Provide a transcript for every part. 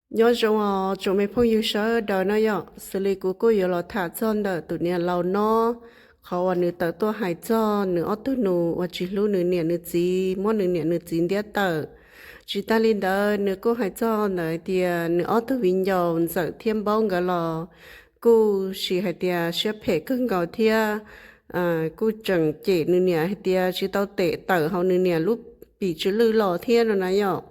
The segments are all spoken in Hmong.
Nyob zoo os tsoom me phooj ywg sawv daws no yom, xws li kuv kuj yuav los tham txog ntawm tus niam laus no, qhov uas nws tawm tuaj hais txog nws ob tug nus uas tsis hlub nws niam nws txiv, muab nws niam nws txiv ntiab tawm. Tsis tag li ntawd nws kuj hais txog ntawm hais tias nws ob tug viv ncaus Ntxawm thiab Npaub nkawd los kuj sim hais tias siab phem kawg nkaus thiab kuj tseem cem nws niam hais tias tsis tau tem tawm hauv nws niam lub pim tsw lwj los thiab no na yom.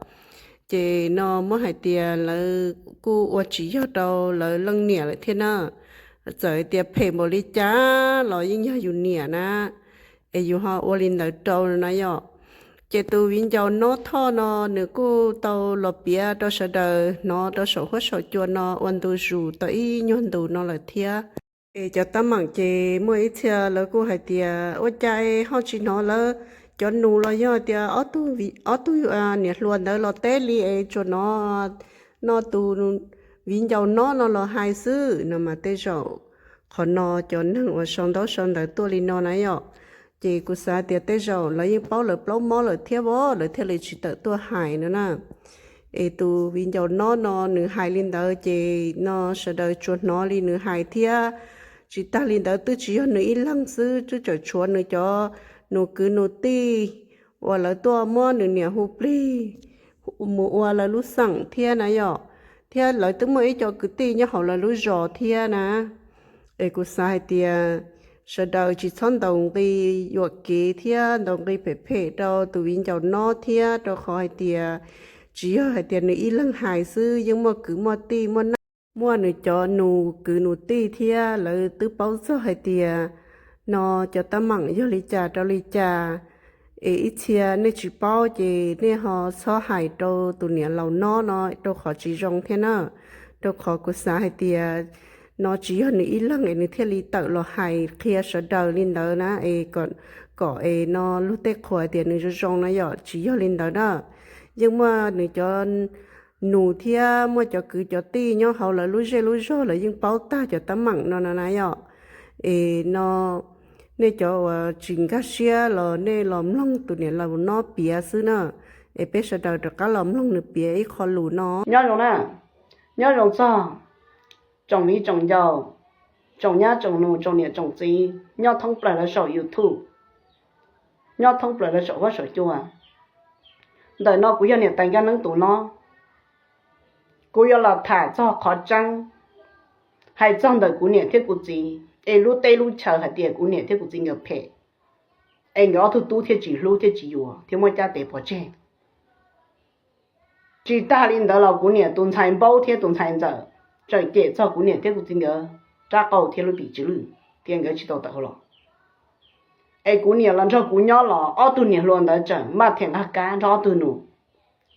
Ces no muab hais tias lawv kuj ua tsis yog rau lawv leej niam lawm thiab na. Txawm hais tias phem npaum li cas los yeej yog yus niam na, es yus ho ua li ntawd rau na yom. Ces tus viv ncaus Nob Thoj no nws kuj tau los piav rau sawv daws hnov rau saum huab saum cua no ua ntu zus tau ib nyuag ntus no lawm thiab. Es cov tab meem ces muaj ib txhia lawv kuj hais tias ua cas es ho tsis hnov lawv cov nus los yog tias ob tug niam hluas ntawd los teb li es tsuas hnov no tus viv ncaus Nob no los hais xwb no mas tej zaum qhov no cov neeg uas sau ntaub sau ntawv tuaj li no na yom. Ces kuv xav tias tej zaum lawv yeej paub lawv plaub mob lawm thiab as lawv thiaj li tsis tawm tuaj hais no na. Es tus viv ncaus Nob no nws hais li ntawd ces no sawv daws tsuas hnov li nws hais thiab. Tsis tag li ntawd twb tsis yog nws ib leeg xwb, twb tseem tshuav nws cov nus kwv nus tij uas lawv tuaj muab nws niam hu plig mus ua lawv lub xeem thiab na yom, thiab lawv twb muaj ib co kwv tij nyob hauv lawv lub zos thiab na. Es kuv xav hais tias sawv daws tsis txhob ntaus nqi yuam kev thiab ntaus nqi phem phem rau tus viv ncaus Nob thiab, rau qhov hais tias tsis yog hais tias nws ib leeg hais xwb, yeej muaj kwv muaj tij muaj neej, muaj nws cov nus kwv nus tij thiab lawv twb paub txog hais tias no cov tab meem yog li cas rau li cas. Es ib txhia nej tsis paub ces nej ho txhob hais rau tus niam laus Nob no rau qhov tsis zoo thiab na. Rau qhov kuv xav hais tias no tsis yog nws ib leeg es nws thiaj li tawm los hais qhia sawv daws li ntawd na, es kom es no luag tej qhuas hais tias nws zoo zoo no yom, tsis yog li ntawd na. Yeej muaj nws cov nus thiab muaj cov kwv cov tij nyob hauv lawv lub zej lub zog lawv yeej paub tag cov tab meem no na yom. Es no nej cov uas tsis nkag siab los nej los mloog tus niam laus Nob piav xwb na. Es peb sawv daws rov qab los mloog nws piav ib qho lus no. Nyob zoo na, nyob zoo txog tsoom viv tsoom ncaus, tsoom nyab tsoom nus, tsoom niam tsoom txiv nyob thoob plaws lawv saum YouTube, nyob thoob plaws lawv saum huab saum cua. Ntawm no kuv yog niam tais Nkaj Neeb tus no, kuv yuav los tham txog qhov tseeb, hais txog ntawm kuv niam thiab kuv txiv, es lub teb lub chaw hais tias kuv niam thiab kuv txiv nkawd phem, es nkawd ob tug tub thiaj tsis hlub thiab tsis yuav thiab muab cab tes pov tseg. Tsis tag li ntawd los kuv niam tus ntxhais Npaub thiab tus ntxhais Ntxawm tseem cem txog kuv niam thiab kuv txiv nkawd rab qau thiab lub pim tsw lwj, tias nkawd tsis tau tawm hauv los. Es kuv niam los nrog kuv nyob los ob tug niam hluas ntawd tseem maj them nqaj kab nrog ob tug nus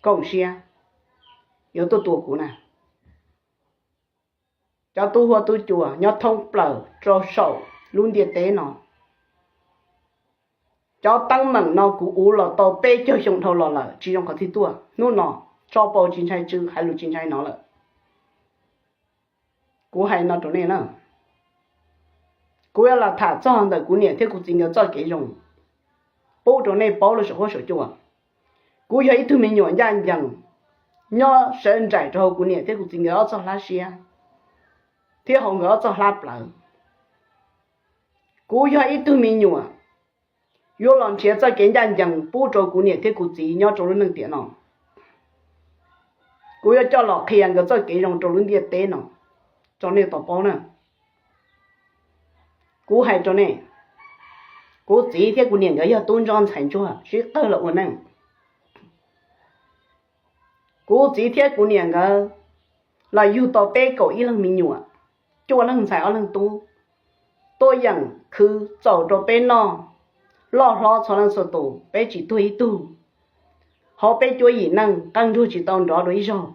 koom siab yuav tuaj tua kuv na. Cov tub huab tub cua nyob thoob plaws rau saum lub ntiaj teb no, cov teeb meem no kuv uv los tau peb caug xyoo dhau los lawm, tsis zoo qhov twg tuaj. Hnub no tso pau tsis ntshai tsw, hais lus tsis ntshai hnov lawm. Kuv hais no rau nej na, kuv yuav los tham txog ntawm kuv niam thiab kuv txiv nkawd txoj kev zoo pub rau nej paub lub saum huab saum cua. Kuv yog ib tug me nyuam ncaj ncees nyob sawv nraim rau hauv kuv niam thiab kuv txiv nkawd ob txoj hlab siab thiab hauv nkawd ob txoj hlab plawv. Kuv yog ib tug me nyuam yuav los nrhiav txoj kev ncaj ncees pub rau kuv niam thiab kuv txiv nyob rau lub neej tiam no. Kuv yuav coj los qhia nkawd txoj kev zoo rau lub ntiaj teb no rau nej tau paub na. Kuv hais rau nej, kuv txiv thiab kuv niam nkawd yog tub ntsuag ntxhais ntsuag sib qawg los ua neej. Kuv txiv thiab kuv niam nkawd los yug tau peb kaum ib leeg me nyuam, cuaj leeg ntxhais ob leeg tub, tuaj yeem khwv txaus rau peb noj, loj hlob txhua leej txhua tus, peb tsis tuag ib tug. Hauv peb cuab yim neej qee ntsuag tsis tau nrov dua ib zaug.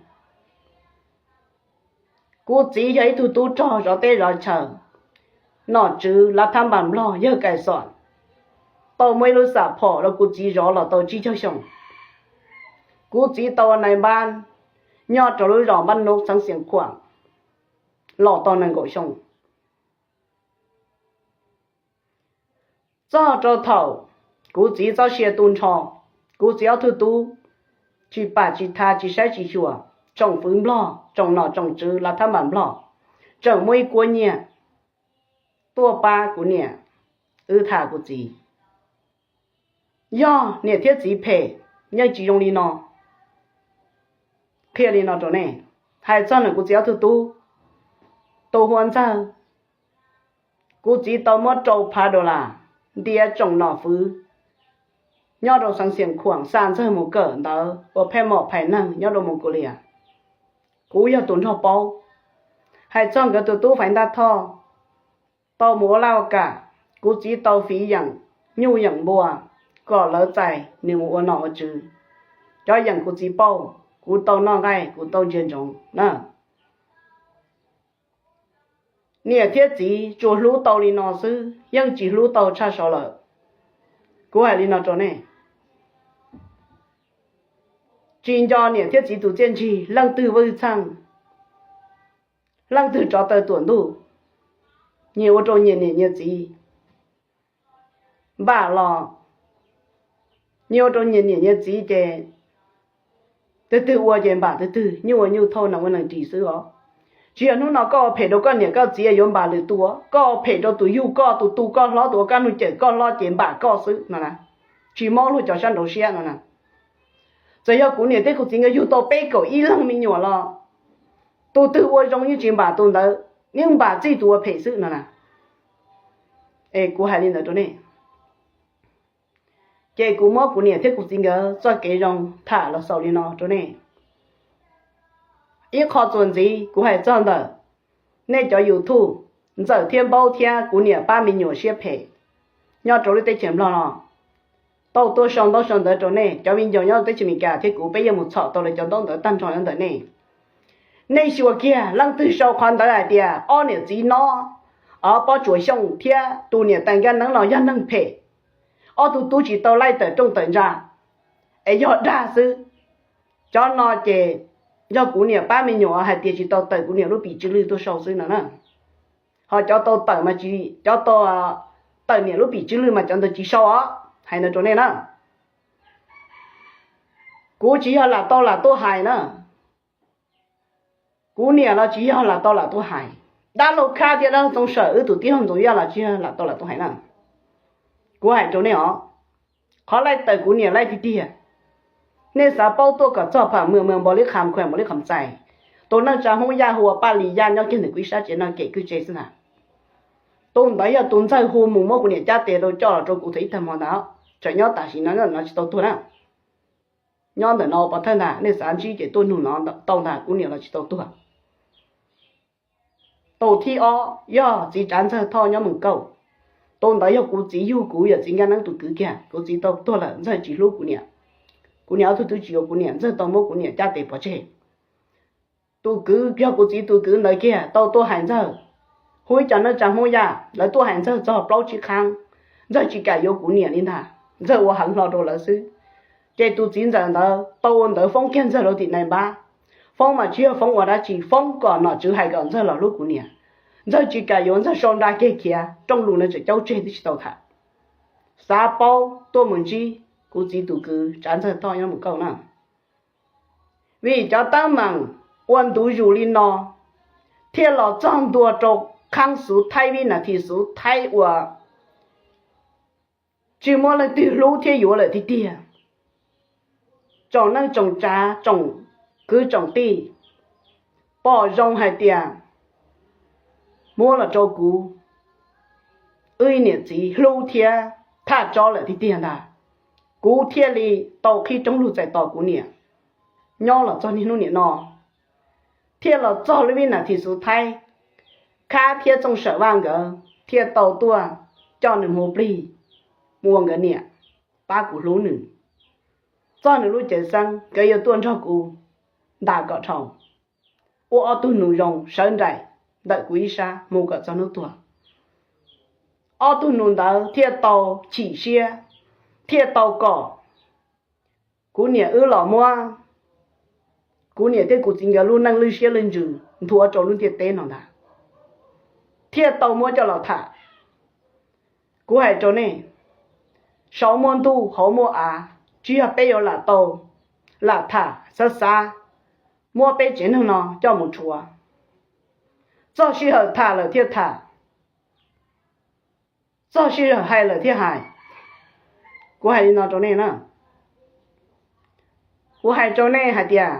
Kuv txiv yog ib tug tub rog zov teb zov chaw, nom tswv lav thab npas nplog yawg Kais Xom tau muaj ib lub xam phom rau kuv txiv zov los tau tsib caug xyoo. Kuv txiv tau ua nais npab nyob rau lub zos Npab Nub xeev Xiav Khuam los tau nees nkaum xyoo. Txog rau thaum kuv txiv txoj sia tu nrho, kuv txiv ob tug tub tsis pam tsis tha tsis saib tsis xyuas, tsoom fwv Nplog, tsoom nom tsoom tswv lav thab npam Nplog, tseem muaj ib kuab nyiaj tuaj pab kuv niam wb tham kuv txiv. Yog niam thiab txiv phem yeej tsis zoo li no. Qhia li no rau nej, hais txog ntawm kuv txiv ob tug tub, tus hu ua Ntxawg, kuv txiv tau muab rau phav dollar ntiav tsoom nom fwv nyob rau xeev Xias Khuam xa Ntxawg mus kawm ntawv ua phej mom phais neeg nyob rau Mongolia. Kuv yog tus nrog paub. Hais txog nkawd tus tub Faiv Ntaj Thoj tau mus ua laj ua kam, kuv txiv tau fiv yeem nyuj yeem npua kom lawv txais nws mus ua nom ua tswv. Cov yeem kuv txiv pauj, kuv tau noj nqaij, kuv tau ntsia ntsoov na. Niam thiab txiv tsuas hlub tau li no xwb, yeej tsis hlub tau tshaj saud lawm. Kuv hais li no rau nej, tsis nco niam thiab txiv tus txiaj ntsig, leej twg vwj txheej, leej twg tsov taw tuam ntuj, nyias ua rau nyias niam nyias txiv npam los, nyias ua rau nyias niam nyias txiv ces twg twg ua ces npam twg twg, nyuj ua nyuj thauj, nees ua nees ris xwb os. Tsis yog hnub no koj ua phem rau koj niam koj txiv yuav npam lwm tus, koj ua phem rau tus yug koj, tus tu koj hlob, tus ua koj nug cawm koj hlob ces npam koj xwb no na. Tsis mob luag cov sab nraud siab no na. Txawm yog kuv niam thiab kuv txiv nkawd yug tau peb kaum ib leeg me nyuam los, tus twg ua zoo yeej tsis npam tus ntawd, yeej npam txij tus ua phem xwb no na. Es kuv hais li ntawd rau nej, ces kuv muab kuv niam thiab kuv txiv nkawd txoj kev zoo tham los xaus li no rau nej. Ib qho txuas ntxiv kuv hais txog ntawm nej cov YouTube, Ntxawm thiab Npaub thiab kuv niam pab me nyuam siab phem nyob rau lub teb chaws Nplog no, tau tuaj sau ntaub sau ntawv rau nej. Cov viv ncaus nyob teb chaws Amelikas thiab kuv peb yeej mus txhom tau lawv cov ntaub ntawv tag nrho nyob ntawm nej. Nej xyuas kiag leej twg sau qhov ntawd hais tias ob niam txiv no, o, Pob Tsuas Xyooj thiab tus niam tais Nkaj Neeb no yog neeg phem, ob tug tub tsis tau laij tawm rooj tawm ntsa, es yog dag xwb. Cov no ces yog kuv niam pab me nyuam hais tias tsis tau tawm kuv niam lub pim tsw lwj tuaj sau xwb no na. Ho cov tau tawm mas tsis, cov tau tawm niam lub pim tsw lwj mas cov ntawd tsis sau os, hais ntawd rau nej na. Kuv tsis yog lam tau lam tuaj hais na. Kuv niam los tsis yog lam tau lam tuaj hais. Dab laug Khab thiab dab laug Txoov Sawm wb tus tij laug Ntxoov Yaj los tsis yog lam tau lam tuaj hais na. Kuv hais rau nej os, qhov laij tawm kuv niam laij tiag tiag, nej xav paub tuaj kom txog pham mws mws npaus li qham khuam npaus li qham txais. Tus neej tsa Hmoob Yaj hu ua Paj Lis Yaj nyob kiag ntawm kuv ib sab tsev no kev kwj tse xwb ntag. Tus ntawd yog tus Ntxawg hu mus muab kuv niam cab tes rau coj los rau kuv thaum ib tag hmo ntag, tseem nyob tam sim no, no tsis tau tuag na. Nyob ntawm no pov thawj ntag, nej xav ntsib ces tuaj nug no tau ntag, kuv niam los tsis tau tuag. Tus thib ob yog txiv Tsav Ntxawg Thoj nyob Moos Kauj. Tus ntawd yog kuv txiv yug kuv yawm txiv Nkaj Neeb tus kwv kiag, kuv txiv tau tuag lawm, Ntxawg tsis hlub kuv niam. Kuv niam ob tug tub tsis yuav kuv niam, Ntxawg tau muab kuv niam cab tes pov tseg. Tus kwv yog kuv txiv tus kwv ntawd kiag tau tuaj hais Ntxawg, hu ib co neej tsa Hmoob Yaj, lawv tuaj hais Ntxawg txog plaub tsib qhaab, Ntxawg tsis kam yuav kuv niam li ntag, Ntxawg ua heev hlo rau lawv xwb. Ces tus txiv ntxawm ntawd tau ua ntawv foob kiag Ntxawg rau tim nais npab, foob mas tsis yog foob ua dab tsi, foob kom nom tswv hais kom Ntxawg los hlub kuv niam. Ntxawg tsis kam yuav, Ntxawg sau nra kiag khiav, rooj lus no tseem caub tseg twb tsis tau tham. Xav paub tuaj mus ntsib kuv txiv tus kwv Tsav Ntxawg Thoj nyob Moos Kauj na. Vim cov teeb meem ua ntu zus li no thiaj los txog ntua rau Khaab Xuv Thaib, Vib Nas This Xuv Thaib uas tsis muaj leej twg hlub thiab yuav lawm tiag tiag. Tsoom neej tsoom tsav, tsoom kwv tsoom tij, pom zoo hais tias muab los rau kuv, wb niam txiv hlub thiab thaj tsob lawm tiag tiag ntag, kuv thiaj li tau qhib roob lug txais tos kuv niam nyob los txog niaj hnub niam no, thiaj los txog lub Vib Nas This Xuv Thaib, Khab thiab Txooj Sawm Vaj nkawd thiaj tau tuaj coj nws mus plig mus ua nkawd niam, pab kuv hlub nws. Txog nws lub cawv xeeb, nkawd yuav tuaj nrog kuv ntas kom dhau, ua ob tug nus zoo sawv nraim ntawm kuv ib sab mus kom txog hnub tuag. Ob tug nus ntawd thiaj tau chim siab, thiaj tau kom kuv niam wb los muab kuv niam thiab kuv txiv nkawd lub neej lwj siab lwj ntsws nthua rau lub ntiaj teb no ntag, thiaj tau muab coj los tham. Kuv hais rau nej, saum muaj ntuj hauv muaj av, tsis yog peb yuav lam tau lam tham xav xav muab peb tsev neeg no coj mus rhuav. Txog sij hawm tham lawm thiaj tham, txog sij hawm hais lawm thiaj hais. Kuv hais li no rau nej na, kuv hais rau nej hais tias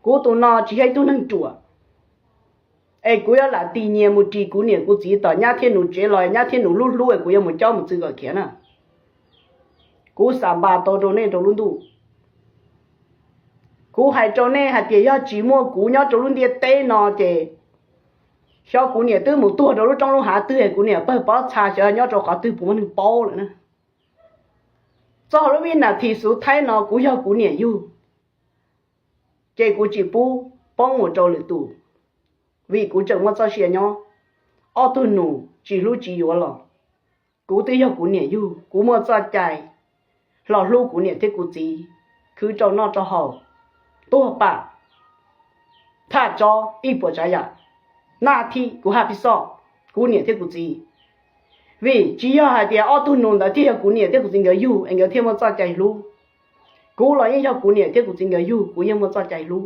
kuv tus no tsis yog ib tug neeg ruam, es kuv yuav lam tis nyias mus ris kuv niam kuv txiv tom nyab thiab nus tsev los nyab thiab nus hlub hlub es kuv yuav mus cob mus txwv kom khiav na. Kuv xav npaj tau rau nej rau lub ntuj. Kuv hais rau nej hais tias yog tsis muaj kuv nyob rau lub ntiaj teb no ces xyov kuv niam twb mus tuag rau lub roob lub hav twg, kuv niam pawg pob txha xyov nyob rau qhov twg puas muaj neeg paub lawm na. Txog lub vib nas this xuv thaib no kuv yog kuv niam yug, ces kuv tsis pub poob mus rau lwm tus, vim kuv tseem muaj txoj sia nyob. Ob tug nus tsis hlub tsis yuav los kuv twb yog kuv niam yug, kuv muaj txoj cai hlo hlub kuv niam thiab kuv txiv, khwv rau noj rau haus, tuag pam, thaj tsob ib puas tsav yam, naj thib kuv haj pib xoj kuv niam thiab kuv txiv. Vim tsis yog hais tias ob tug nus ntawd thiaj yog kuv niam thiab kuv txiv nkawd yug es nkawd thiaj muaj txoj cai hlub. Kuv los yeej yog kuv niam thiab kuv txiv nkawd yug, kuv yeej muaj txoj cai hlub.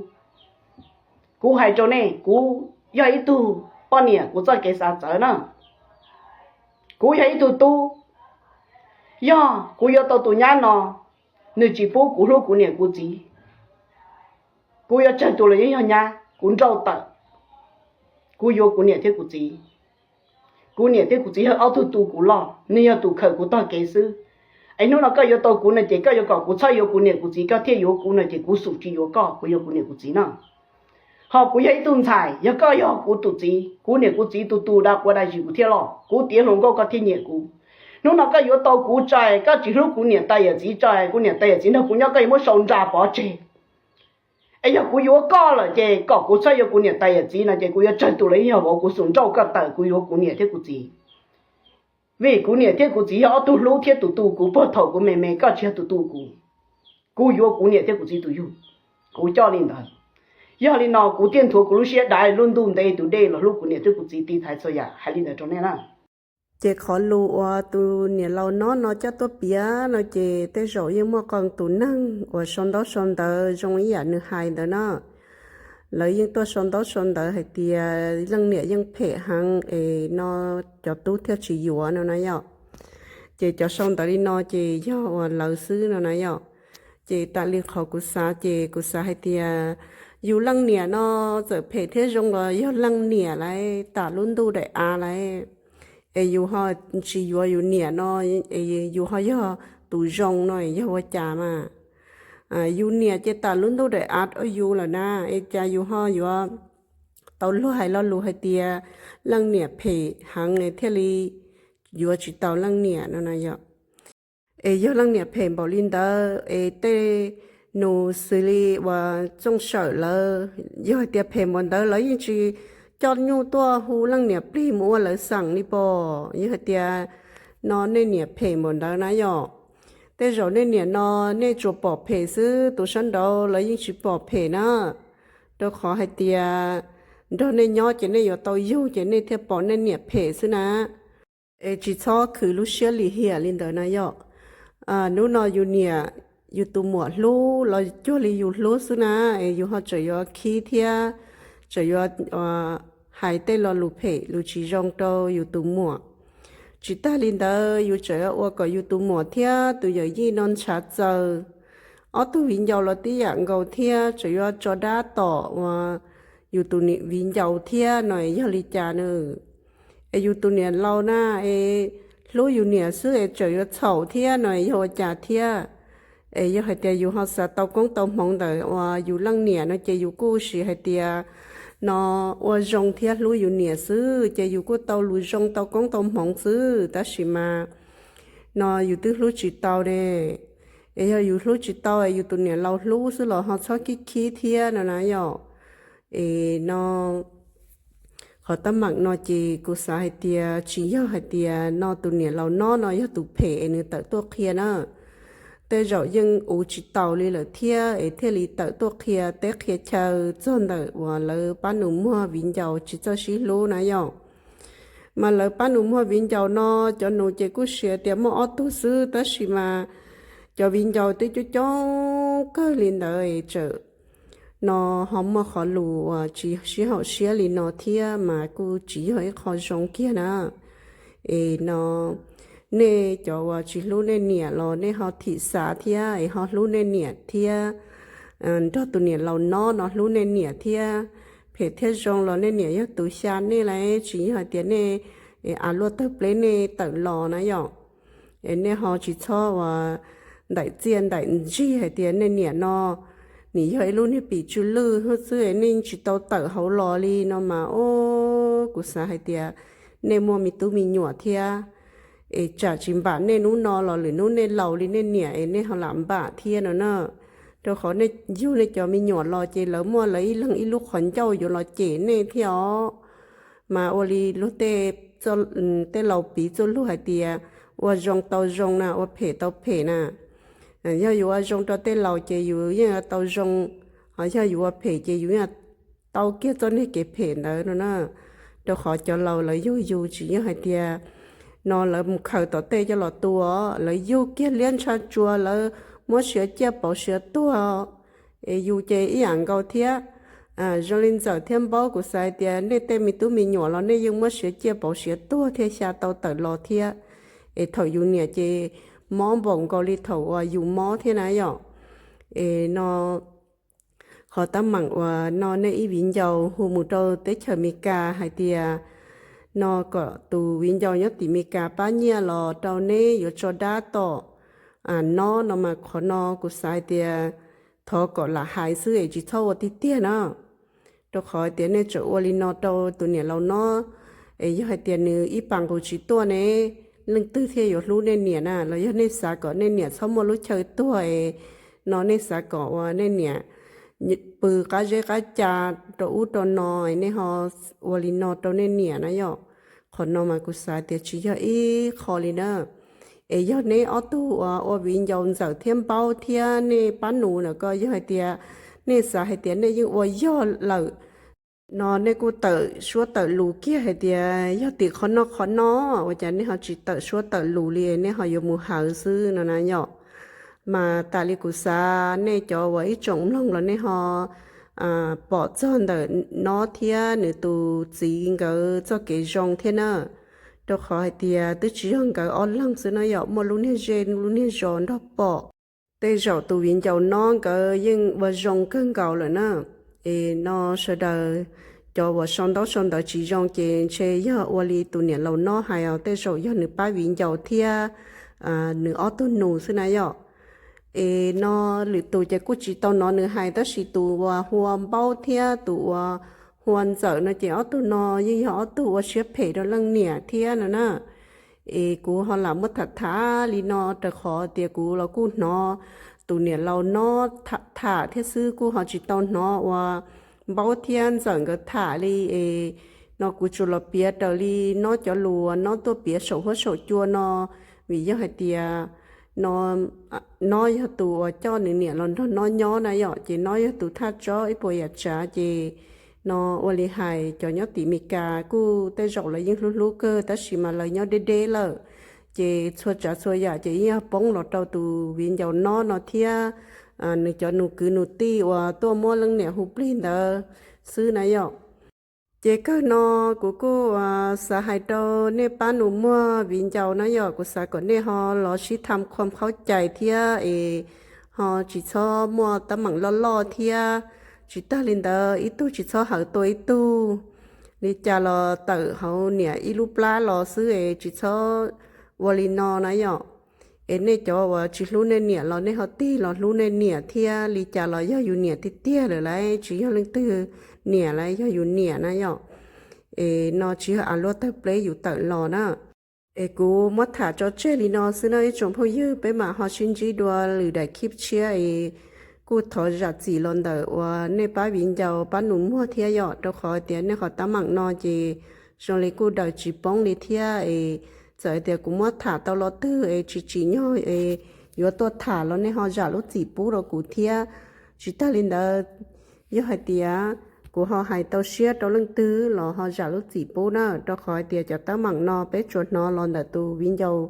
Kuv hais rau nej, kuv yog ib tug poj niam, kuv txoj kev xav txawv na. Kuv yog ib tug tub, yog kuv yuav tau tus nyab no, nws tsis pub kuv hlub kuv niam kuv txiv, kuv yuav tsawg tus los yeej yog nyab, kuv nrauj tawm. Kuv yuav kuv niam thiab kuv txiv. Kuv niam thiab kuv txiv yog ob tug tu kuv loj, nws yog tus khawm kuv tog kev xwb. Es hnub no koj yuav tau kuv no ces koj yuav kom kuv txhob yuav kuv niam kuv txiv koj thiaj yuav kuv no ces kuv xum tsis yuav koj, kuv yuav kuv niam kuv txiv no. Ho kuv yog ib tug ntxhais, yog koj yog kuv tus txiv, kuv niam kuv txiv tus tus da quav da zis kuv thiaj loj, kuv tiav hluas nkauj koj thiaj nyiam kuv. Hnub no koj yuav tau kuv tso, koj tsis hlub kuv niam tais yawm txiv tso, kuv niam tais yawm txiv nrog kuv nyob koj yuav muab sau nra pov tseg. Es yog kuv yuav koj lawm ces kom kuv txhob yuav kuv niam tais yawm txiv no ces kuv yuav tsawg tus los yeej yog vauv, kuv xum nrauj koj tawm, kuv yuav kuv niam thiab kuv txiv. Vim kuv niam thiab kuv txiv yog ob tug hlub thiab tus tu kuv puag thaum kuv me me, koj tsis yog tus tu kuv. Kuv yuav kuv niam thiab kuv txiv tus yug, kuv coj li ntawd. Yog li no kuv thiaj nthuav kuv lub siab dav lub ntuj ntev tus dej los hlub kuv niam thiab kuv txiv tiv thaiv txhua yam, hais li ntawd rau nej na. Ces qhov lus uas tus niam laus no no coj tuaj piav no ces tej zaum yeej muaj qee tus neeg uas sau ntaub sau ntawv zoo ib yam nws hais ntawd na. Lawv yeej tuaj sau ntaub sau ntawv hais tias leej niam yeej phem heev es no cov tub thiaj tsis yuav no na yom. Ces cov sau ntawv li no ces yog uas lawv xwb no na yom. Ces tas li qhov kuv xav ces kuv xav hais tias yus leej niam no txawm phem thiab zoo los yog leej niam lawm, tas lub ntuj daim av lawm, es yus ho tsis yuav yus niam no, es yus ho yog tus zoo no yog ua cas mas? Yus niam ces tas lub ntuj daim av rau yus lawm na, es cas yus ho yuav tau luag hais lo lus hais tias leej niam phem heev thiaj li yuav tsis tau leej niam no na yom. Es yog leej niam phem npaum li ntawd es tej nus xws li uas Txooj Sawm lawv, yog hais tias phem npaum ntawd lawv yeej tsis coj nyuj tuaj hu leej niam plig mus ua lawv xeem li pom. Yog hais tias no nej niam phem npaum ntawd na yom, tej zaum nej niam no nej tsuas pom phem xwb, tus sab nraud lawv yeej tsis pom phem na. Rau qhov hais tias nrog nej nyob ces nej yuav tau yug ces nej thiaj pom nej niam phem xwb na. Es tsis txhob khwv lub siab lim hiam li ntawd na yom. Hnub no yus niam yus tus muam hlub los cuag li yus hlub xwb na, es yus ho tseem yuav khib thiab tseem yuav hais tej lo lus phem lus tsis zoo rau yus tus muam. Tsis tag li ntawd yus tseem yuav ua kom yus tus muam thiab tus yawm yij no ntshav txaws. Ob tug viv ncaus los tib yam nkaus thiab tseem yuav tso dab tom uas yus tus viv ncaus thiab no es yog li cas na? Es yus tus niam laus na es hlub yus niam xwb es tseem yuav txhaum thiab no es yog ua cas thiab? Es yog hais tias yus ho xav tau koob tau hmoov ntawm uas yus leej niam no ces yus kuj sim hais tias no ua zoo thiab hlub yus niam xwb ces yus kuj tau lus zoo tau koob tau hmoov xwb, tab sis mas no yus twb hlub tsis tau ne. Es yog yus hlub tsis tau es yus tus niam laus hlub xwb los ho txhob khib khib thiab no na yom. Es no qhov teeb meem no ces kuv xav hais tias tsis yog hais tias no tus niam laus no no yog tus phem es nws tawm tuaj qhia na. Tej zaum yeej uv tsis taus li lawm thiab es thiaj li tawm tuaj qhia teb qhia chaw txog ntawm uas lawv pab nus muag viv ncaus tsis txawj sib hlub na yom. Mas lawv pab nus muag viv ncaus no, cov nus ces kuj sim tias muaj ob tug xwb, tab sis mas cov viv ncaus twb coob coob kawg li ntawd es tseem no ho muaj qhov lus uas tsis sib haum siab li no thiab mas kuj tsis yog ib qho zoo kiag na. Es no nej cov uas tsis hlub nej niam los nej ho thim xav thiab es ho hlub nej niam thiab, nrog tus niam laus no no hlub nej niam thiab, phem thiab zoo los nej niam yog tus xya nej lauj, tsis yog hais tias nej av luaj tawg pleb nej tawm los na yom. Es nej ho tsis txhob uas ntaim txiaj ntaim ntsig hais tias nej niam no nws yog ib lub niag pim tsw lwj xwb es nej tsis tau tawm hauv los li no mas, o, kuv xav hais tias nej muaj me tub me nyuam thiab, es tsam tsis npam nej hnub no los lwm hnub nej laus li nej niam es nej ho lam npam thiab no na. Rau qhov nej yug nej cov me nyuam los ces lawv muaj lawv ib leeg ib lub qhov ncauj yuav los cem nej thiab os. Mas ua li luag tej, tej laus piv txoj lus hais tias ua zoo tau zoo na, ua phem tau phem na. Yog yus ua zoo rau tej laus ces yus yeej tau zoo, ho yog yus ua phem ces yus yeej tau kiag txoj niag kev phem ntawd no na. Rau qhov cov laus lawv yug yus tsis yog hais tias no lawv mus khaws tom tej coj los tua, lawv yug kiag liab ntsha tsua, lawv muab siav ciaj pauv siav tuag. Es yus ces ib yam nkaus thiab. Zoo li Ntxawm thiab Npaub, kuv xav hais tias nej tej me tub me nyuam los nej yeej muab siav ciaj pauv siav tuag thiaj xya tau tawm los thiab. Es thaum yus niam ces mob npaum nkaus li thaum uas yus mob thiab na yom. Es no qhov tab meem uas no nej ib viv ncaus hu mus rau teb chaws Amelikas hais tias no kom tus viv ncaus nyob tim Amelikas pab nyiaj los rau neb yuav tso dab tom no no mas qhov no kuv xav hais tias thov kom lam hais xwb es tsis txhob ua tiag tiag na. Rau qhov tias nej tseem ua li no rau tus niam laus no, es yog hais tias nws ib pas nqus tsis tuaj ne, leej twg thiaj yuav hlub nej niam na? Los yog nej xav kom nej niam txhob muaj lub chaw tuag es no nej xav kom uas nej niam pw qab zeb qab ca rau ub rau no es nej ho ua li no rau nej niam na yom? Qhov no mas kuv xav tias tsis yog ib qho li na. Es yog neb ob tug uas ua viv ncaus Ntxawm thiab Npaub thiab nej pab nus lawm ko, yog hais tias nej xav hais tias nej yeej ua yog lawm no nej kuj tawm suab tawm lus kiag hais tias yog tim qhov no qhov no, ua cas nej ho tsis tawm suab tawm lus li, nej ho yuav mus hawv xwb no na yom? Mas tas li kuv xav nej cov uas ib tsoom mloog los nej ho pom txog ntawm no thiab nws tus txiv nkawd txoj kev zoo thiab na. Rau qhov hais tias twb tsis yog nkawd ob leeg xwb no yom, muaj lub niag zej lub niag zos nrog pom. Tej zaum tus viv ncaus no nkawd yeej ua zoo kawg nkaus lawm na. Es no sawv daws cov uas sau ntaub sau ntawv tsis zoo ces ntshe yog ua li tus niam laus no hais os, tej zaum yog nws pab viv ncaus thiab nws ob tug nus xwb na yom. Es no lwm tus ces kuj tsis tau hnov nws hais, tab sis tus uas hu ua Npaub thiab tus uas hu ua Ntxawm no ces ob tug no yeej yog ob tug ua siab phem rau leej niam thiab no na. Es kuv ho lam muab tham tham li no rau qhov tias kuv los kuj hnov tus niam laus no tham thiab xwb, kuj ho tsis tau hnov uas Npaub thiab Ntxawm nkawd tham li. Es no kuv tsuas los piav raws li no cov lus uas no tuaj piav saum huab saum cua no, vim yog hais tias no, no yog tus uas coj nws niam los nrog no nyob na yom, ces no yog tus thaj tsob ib puas yam tsav, ces no ua li hais cov nyob tim Amelikas kuj tej zaum lawv yeej hlub hlub kawg tab sis mas lawv nyob deb deb lawm, ces txhua tsav txhua yam ces yeej yog poob los rau tus viv ncaus no no thiab nws cov nus kwv nus tij uas tuaj muab leej niam hu plig ntawd xwb na yom. Ces kawg no kuv kuj xav hais rau nej pab nus muag viv ncaus na yom, kuv xav kom nej ho los sib tham khom khaub cai thiab es ho tsis txhob muaj teeb meem loj loj thiab, tsis tag li ntawd ib tug tsis txhob hawv tua ib tug, li cas los tawm hauv niam ib lub plab los xwb es tsis txhob ua li no na yom. Es nej cov uas tsis hlub nej niam los nej ho tig los hlub nej niam thiab, li cas los yog yus niam tiag tiag lawm lauj, tsis yog leej twg niam lauj, yog yus niam na yom. Es no tsis yog av luaj tawg pleb yus tawm los na. Es kuv muab tham tso tseg li no xwb na ib tsoom phooj ywg, peb mam ho sib ntsib dua lwm daim clip tshiab es kuj thov zam txim los ntawm uas nej pab viv ncaus pab nus muag thiab yom, rau qhov tias nej qhov teeb meem no ces zoo li kuj daws tsis poob li thiab es txawm tias kuv muab tham tau lo twg es tsis tsim nyog es yuav tuaj tham los nej ho zam lub txim pub rau kuv thiab. Tsis tag li ntawd, yog hais tias kuv ho hais tau siab rau leej twg los ho zam lub txim pub na, rau qhov hais tias cov teeb meem no peb tsuas hnov los ntawm tus viv ncaus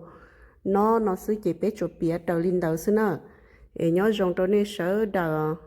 no no xwb ces peb tsuas piav raws li ntawd xwb na. Es nyob zoo rau nej sawv daws.